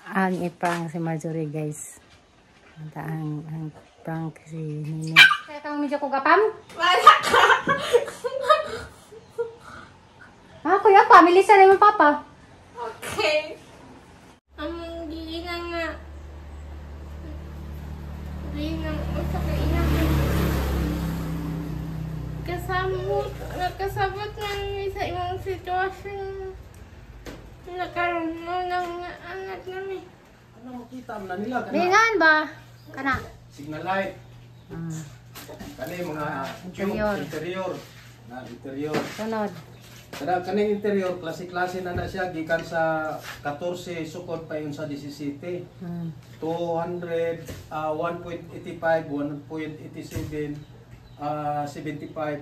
Ang i-prank si Marjorie, guys. Ang prank si Nini. Kaya kang medyo ko gapam? Wala ka! Ah, kuya pa, milisa na yung papa. Okay. Among giinang nga. Giinang usa ka inang. Kasabot, nakasabot man mi sa imong sitwasyon. Nakaroon mo ng anak nami. Ano makita na nila? Kana, Lingan ba? Kana. signal light. Kani mga tube, Interior. interior. Na interior. Sunod. Kada kaning interior klase-klase na na siya gikan sa 14 sukod pa yun sa 17. 200, 1.85, 1.87, 75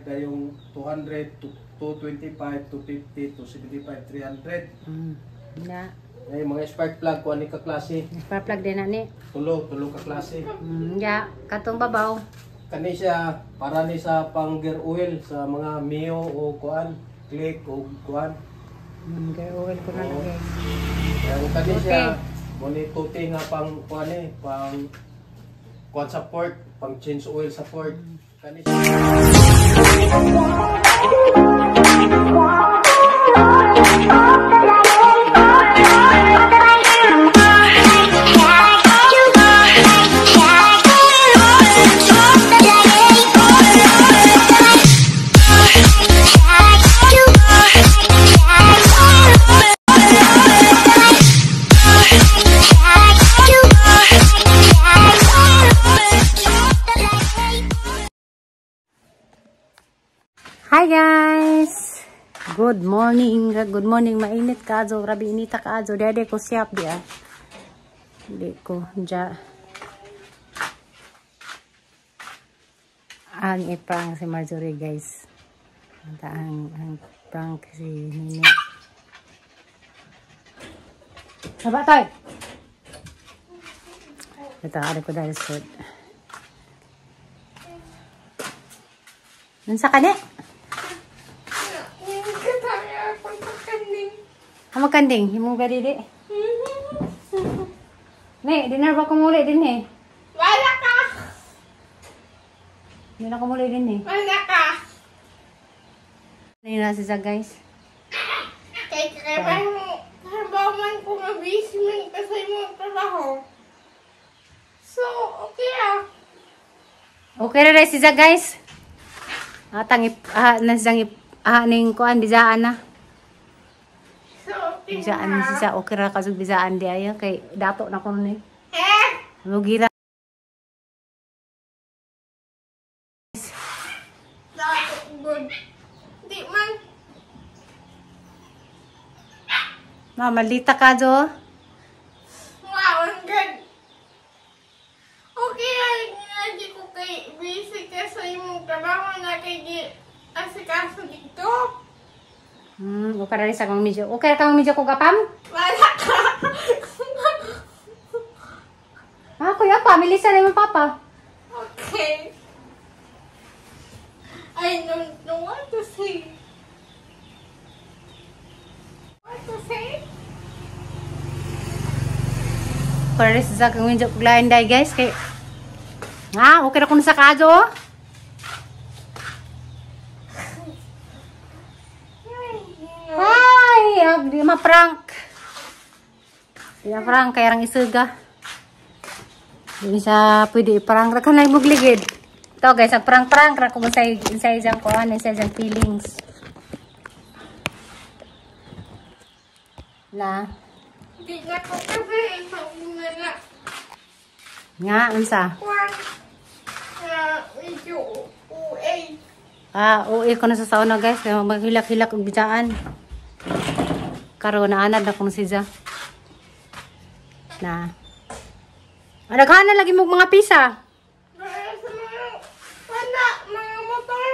dayong 200 to 225, 250, 275, 300. Na. Ay, mga spark plug ko ani ka klase. Spark plug din na ni. Tulo, tulo ka klase. Ya, katong babaw. Kani siya para ni sa pang gear oil sa mga Mio o kuan, Click o kuan. Gear oil ko na lang, guys. Kaya kani Tute. siya mo ni tute nga pang kuan eh, pang kuan sa port, pang change oil sa port. Kani siya. Hi guys! Good morning. Good morning. Mainit ka azo. Grabe inita ka azo. Dede ko siyap di ah. Di ko dya. Ang i-prank si Marjorie, guys. Ang prank si Nini. Saba tayo! Ito, ari ko dahil sud. Nansa ka ni? Amo kanding, himong ba dili? Ne, dinner ba kumuli din eh? Wala ka! Hindi na kumuli din eh. Wala ka! Ano na siya, guys? Kay trabaho man ko nga busy man ka sa imong trabaho. So, okay ah. Okay na rin siya, guys. Atang nasang ning kuan bisaan na. So, okay Bisaan na. siya, okay ra kasug bisaan di ayo kay dato na kuno ni. Eh! Lugira. Dato, good. Di man. Ma, maldita ka jo. Wow, ang good. Okay, ay, lagi ko kay busy ka sa imong trabaho na kay gi asikaso dito. Okay ra sa kang medyo. Okay ra kang medyo ko gapam? Wala ka! Ah, kuya pa, milisa na yung papa. Okay. I don't know what to say. What to say? First sa kang medyo kuglain day, guys kay ah, okay ra kun sa kajo. Ay, di ma-prank. Di ma-prank kay rang isuga. Di sa pwede i-prank ra kanay mugligid. Ito guys, ang prank-prank ra kung say insay jang kuan, insay jang feelings. Na. Di na ko kasi sa una na. Nga unsa? Kuan na medyo UA. Ah, uwi ko na sa sauna, guys. Kaya maghilak-hilak og bidaan. Karon naanad na kung siya. Na. Adaghanan lagi mo mga pisa. Para sa mga wala, mga motor.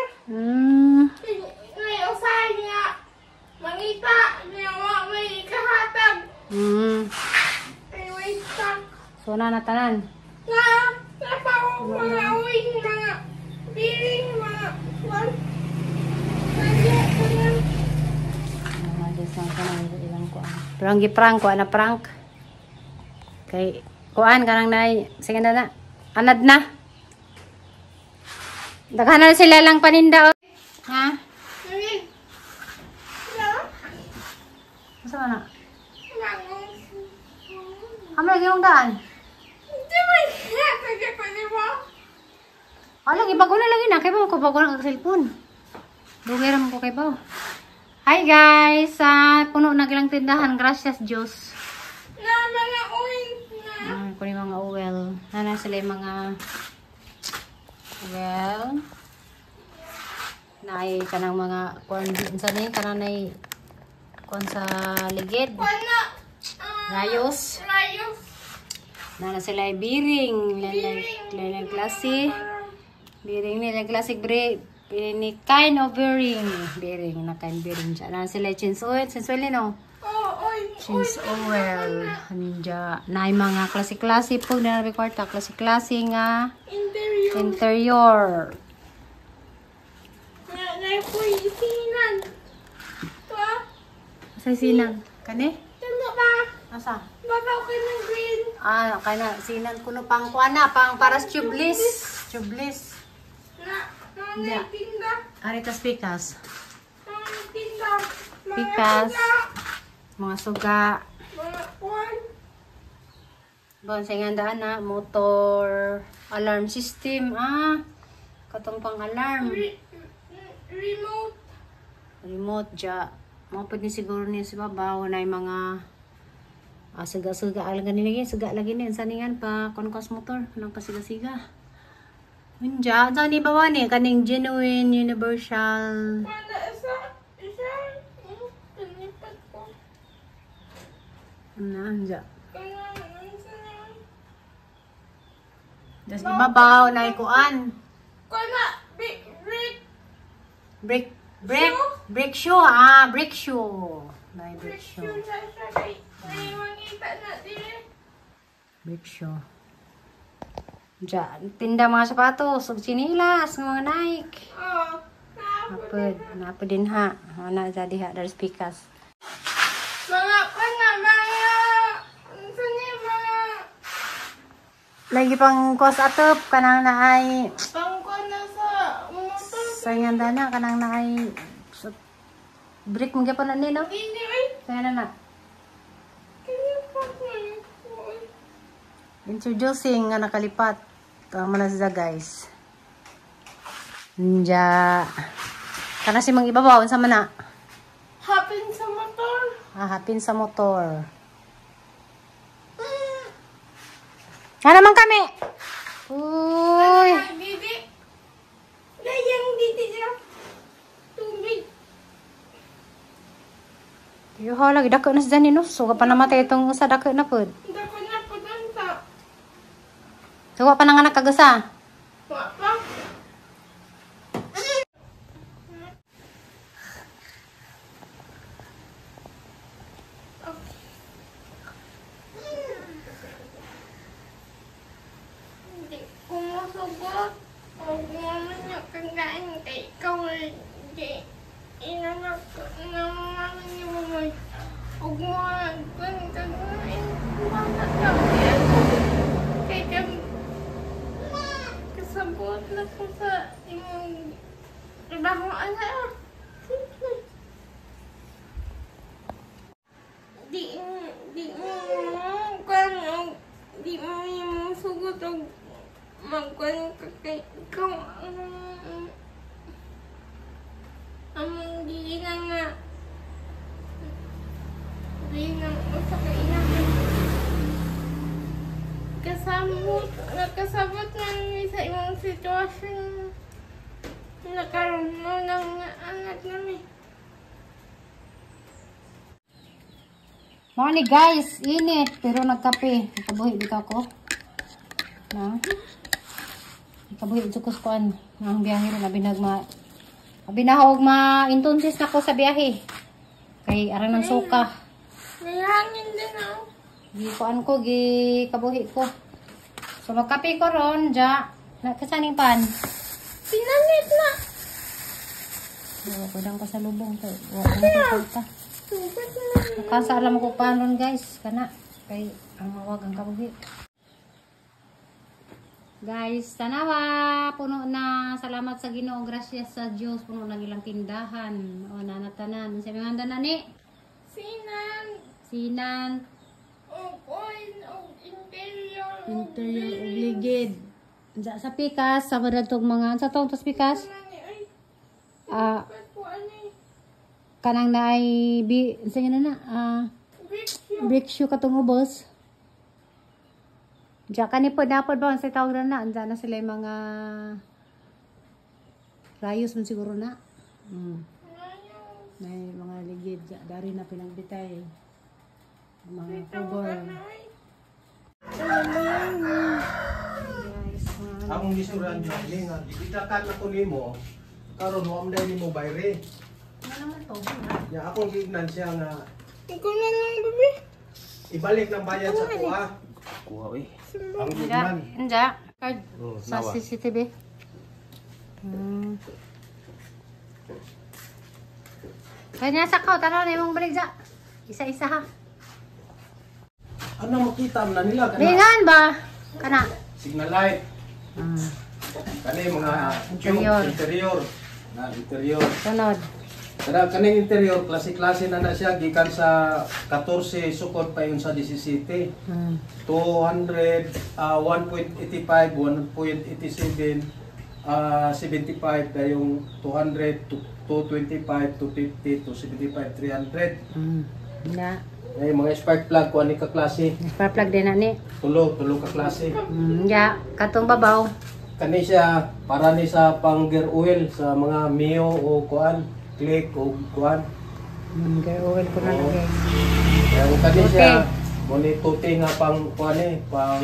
May usahay nga mangita nga wa may kahatag. Ay may stock. So na natanan. Na napaw mga uwing mga biling mga kwan. Nandiyan tanan. Mga Diyos ang kanang ilang ko. Pero ang giprank ko, ana prank. Kay kuan kanang nay, sige na na. Anad na. Daghan na sila lang paninda. Ha? Asa man na? Amo lagi yung daan. Di ba siya ko di ba? Lagi bago na lagi na kay ba ko bago na ang cellphone. Dugay ra man ko kay ba. Hi guys, puno na gilang tindahan. Gracias Dios. Na mga oil na. Kunin mga oil. Nana sila yung mga oil. Naay kanang mga kuan unsa ni kanang nay kuan sa ligid. Kuan na. Rayos. Rayos. Nana sila ay biring, lain klase. Biring nila classic bre ni kind of bearing. Bearing na kind bearing dyan. Nana sila change oil, change oil no. Oh, oil. Change oil. Anja. Na mga klase-klase po na nabi kwarta, klase-klase nga Interior. Interior. Na po sinan. To. Sa sinan kani? Tama ba? Asa? Babaw ka ng green. Ah, kay na sinan kuno pang kuan na, pang para sa tubeless. Tubeless. Na, Yeah. mga tinda. Aritas pikas. Mga tinda. Mga Pikas. suga. Mga suga. Mga kuan. Bon, sa nga daan na, motor, alarm system, katong pang alarm. Remote. Remote, ja. Mga pwede siguro niya sa babaw na yung mga suga-suga. Alam ka nila suga lagi niya. Saningan pa, konkos motor, anong pasiga-siga. Unja, saan ni bawa ni? Kaning genuine, universal. Wala, isa, isa, pinipat ko. Ano, unja. Kaya, ano sa naman? Just ibabaw na ikuan. Kana, break, break, Break, break, Shoe? Break shoe, break shoe. Na break break shoe. shoe sa siya kay, may mangita na din. Break shoe. Diyan, tinda mga sapatos, ug sinilas, mga Nike. Oh, Napod, napod din ha. Ana sa diha dari pikas. Mga kana, mga, ano niya, mga, Lagi pang kos atop kanang naay pangkuan na sa motor. Sa nga na kanang naay so, break mo gyapon na ni no? Hindi, ay, Sa na na. kanya pa ko. Introducing nga nakalipat. Tama na siya guys. Nja. Kana si mang ibabaw unsa man na? Hapin sa motor. Hapin sa motor. Nga naman kami. Uy. Didi. Gayang didi siya. Tubig. Yuha lagi dako na si Dani no. Suga pa namatay itong usa dako na pud. Dako na po dun sa. Suga pa na nga nakagasa. Wa pa. Hindi ko masugot. O gumaman niya kagkaan kay ikaw ay di inanak na mama niya mamay. O gumaman kagkaan bata ka. Kay kasabot na ko sa imong trabaho ana. Simple. Di di mo kan di mo imong sugot og magkuan ka kay ikaw ang among giina nga di nang usa ka inahan. Kasabot, nakasabot na ni sa imong sitwasyon nakaroon mo ng anak nami. Mao ni guys, init pero nagkape. Nakabuhi bitaw ko. Na. Nakabuhi jud ko sa kuan ang biyahe ron abi nagma abi nahog ma intonsis na ko sa biyahe. Kay arang ng suka. May hangin din ako. Gi kuan ko gi kabuhi ko. So magkape ko ron ja. Na kasaning pan. Pinalit na. Wa ko dang pasalubong kay wa ko kwarta. Sugat na. Nakasa alam ko pan ron guys kana. Kay ang mawag ang kabuhi. Guys, tanawa, puno na. Salamat sa Ginoo, gracias sa Dios, puno na ilang tindahan. O nanatanan. Unsa may handa na ni? Sinan. Sinan, Og oil og interior. Interior ug ligid. Unsa sa pikas, sa tong mga unsa tong tos pikas? Nani ay Ah, kuan ni. Kanang naay bi unsa nga na Big shoe. Brake shoe katong ubos. Diya kani po dapat ba sa tawag na na andyan na sila yung mga rayos man siguro na. May mga ligid diya dari na pinagbitay. Mga cover. Guys, mga Akong gisuran nyo, ni nga, gibidakan na ko nimo, karon wa man dahil nimo bayre. Ano naman to? Nya akong giignan siya nga Ikaw na lang, baby. Ibalik ng bayad sa kuha. Kuha oy. Ang Diya, giignan. diya. Card Oh, sa nawa. CCTV. Kanya sa ko, tanaw na imong balik dya. Isa-isa ha. Ano makita man na nila kana? Bingan ba? Kana. Signal light. Kani mga tube, Interior. Interior. Na interior. Sunod. Kana kaning interior klase-klase na na siya gikan sa 14 sukod pa yun sa 17. 200, 1.85, 1.87, 75 dayong 200 to 225, 250, 275, 300. Na. Ay, mga spark plug ko ani ka klase. Spark plug din na ni. Tulo, tulo ka klase. Ya, katong babaw. Kani siya para ni sa pang gear oil sa mga Mio o kuan, Click o kuan. Gear oil ko na Oo. lang, guys. Kaya kani Tute. siya mo ni tute nga pang kuan eh, pang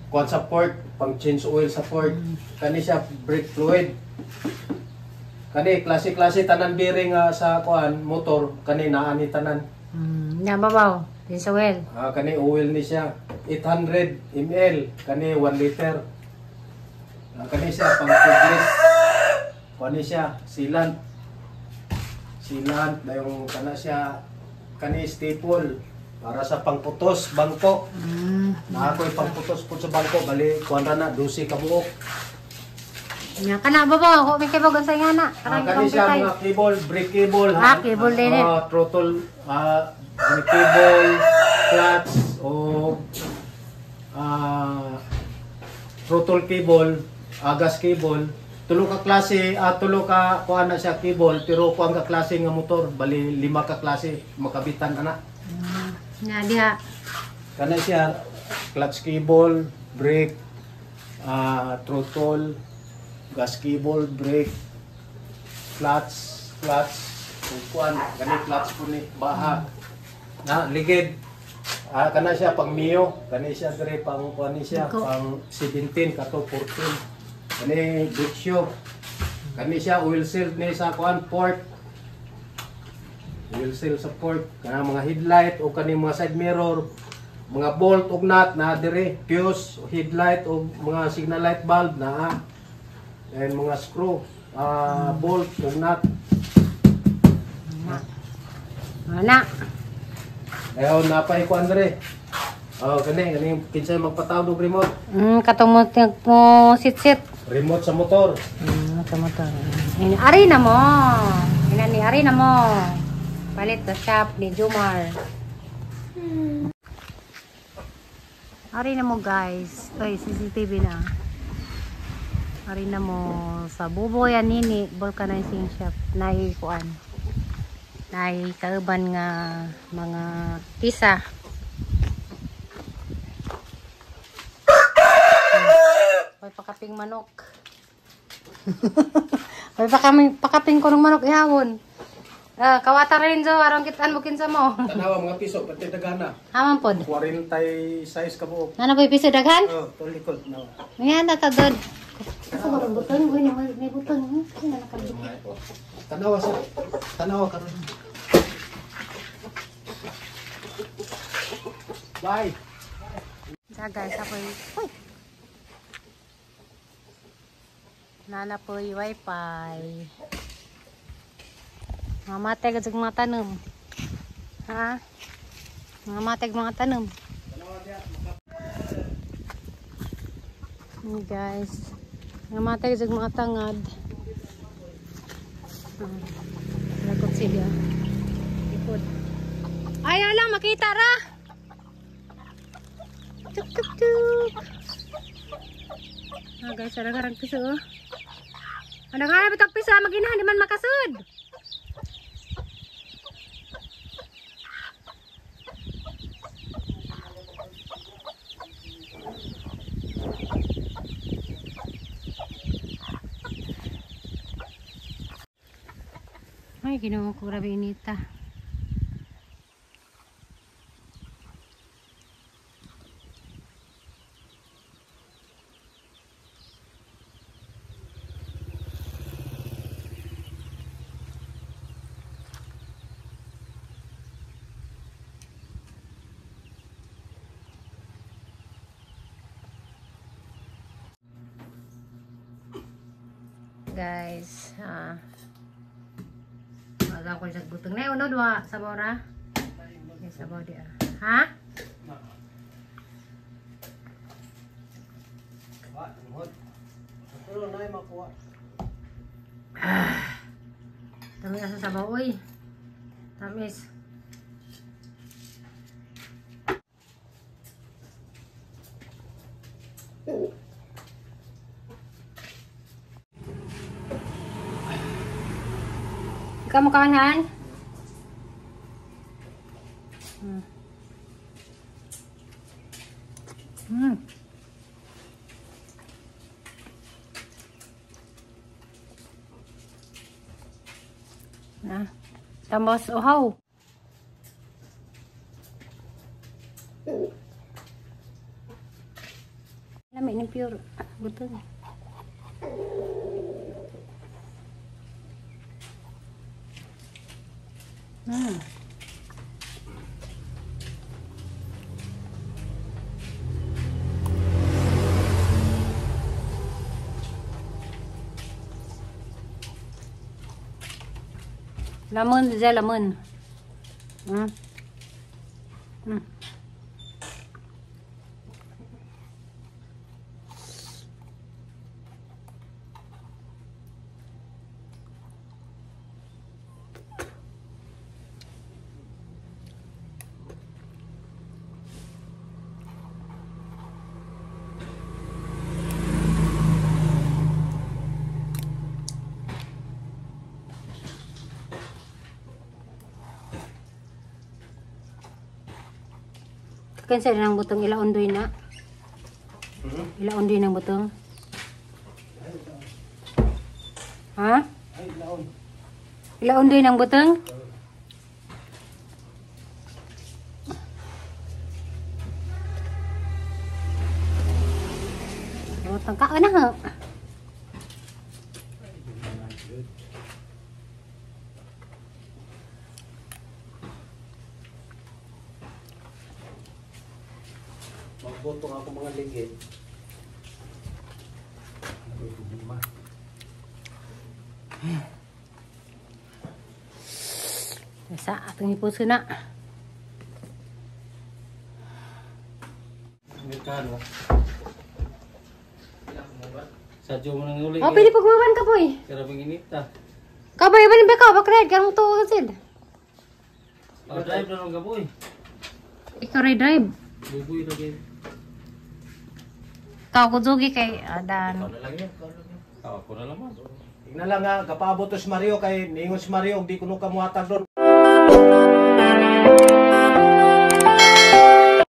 kuan sa port, pang change oil sa port. Kani siya brake fluid. Kani klase-klase tanan bearing nga sa kuan motor kani naa ni tanan. Ya, babaw. Din sa oil. Ah, kani oil ni siya 800 ml, kani 1 liter. Ah, kani siya pang tubeless. Kuan ni siya sealant. Sealant dayong kana siya kani staple para sa pangputos bangko. Naa ko'y pangputos po sa bangko bali kuan ra na 12 ka buok. Ya, kana babaw, ko may kibog sa nga na. Ah, Karang kani siya mga cable, brake cable, Ah, cable din eh. Ah, throttle, brake cable, clutch o throttle cable, gas cable. Tulo ka klase, tulo ka kuan na siya cable, pero kuan ka klase nga motor, bali lima ka klase makabitan ana. Nga diha. Kana siya clutch cable, brake, throttle, gas cable, brake, clutch, clutch, kung kuan, gani clutch po ni baha. Na ligid. Ah, kana siya pang Mio, kani siya dire pang kuan ni siya Ako. pang 17 kato 14. Kani brake shoe. Kani siya oil seal ni sa kuan port. Oil seal sa port, kana mga headlight o kani mga side mirror, mga bolt ug nut na dire, fuse, headlight o mga signal light bulb na, and mga screw, bolt ug nut. Ana. Ayaw na pa ikuan dire. Oh, kani kani kinsay magpatawag og remote. Katong mo mo sit-sit. Remote sa motor. Katong motor. Ini ari na mo. Ina ni ari na mo. Palit sa shop ni Jumar. Ari na mo, guys. Oy, CCTV na. Ari na mo sa Buboy anini vulcanizing shop nay kuan. Nay kauban nga mga tisa. May pakaping manok. May pakaping ko ng manok ihawon. Ah, kawata rin zo aron kitaan mo kinsa mo. Tanawa mga piso pati dagana. Haman pod. 46 ka buok. Nana po piso daghan? Oh, tulikod na. May na ta doon. Asa ba ang button? Uy, may button. Ay, nakabit. Tanawa sa tanawa karon. Bye. Sa guys, ako. Uy. Nana po yung wifi. Mamatay ka sa mga tanom. Ha? Mga matag mga tanom. Hey guys. Mga matag sa mga tangad. Lakot sila. Likod. Ayaw lang makita ra. Tuk tuk tuk. Ah guys, ara piso oh. Ano nga bitag piso maginahan di man makasud. Ay, Ginoo ko, grabe inita. Guys, wala ko sa butong na unod wa sabaw ra. May sabaw di. Ha? Pero nay makuha. Tamis sa sabaw oy. Tamis. Ikaw mo kawan? Na. Tambos uhaw. Lami ni pure. Buto. Lemon, dia lemon. Kansa ng butong ilaondoy na. Ilaondoy ng butong. Ha? Ay, ilaon. Ilaondoy ng butong? Butong ka na ha. Magbutong ako mga ligid. Ano yung problema? Sa atong ipuso na. Amerikano. Sadyo mo nang uli. Oh, pwede pagwawan ka, boy. Karabing inita. Kabay, ba ba ka? Bakit? Karong to kasi. Oh, drive na lang ka, boy. Ikaw rin drive. Buboy lagi. Ikaw ko jugi kay Adan. Ikaw na lang yun. Ikaw ako na lang. Tingnan lang ha, kapaabot to si Mario kay ningon si Mario, di kuno ka muhatag doon.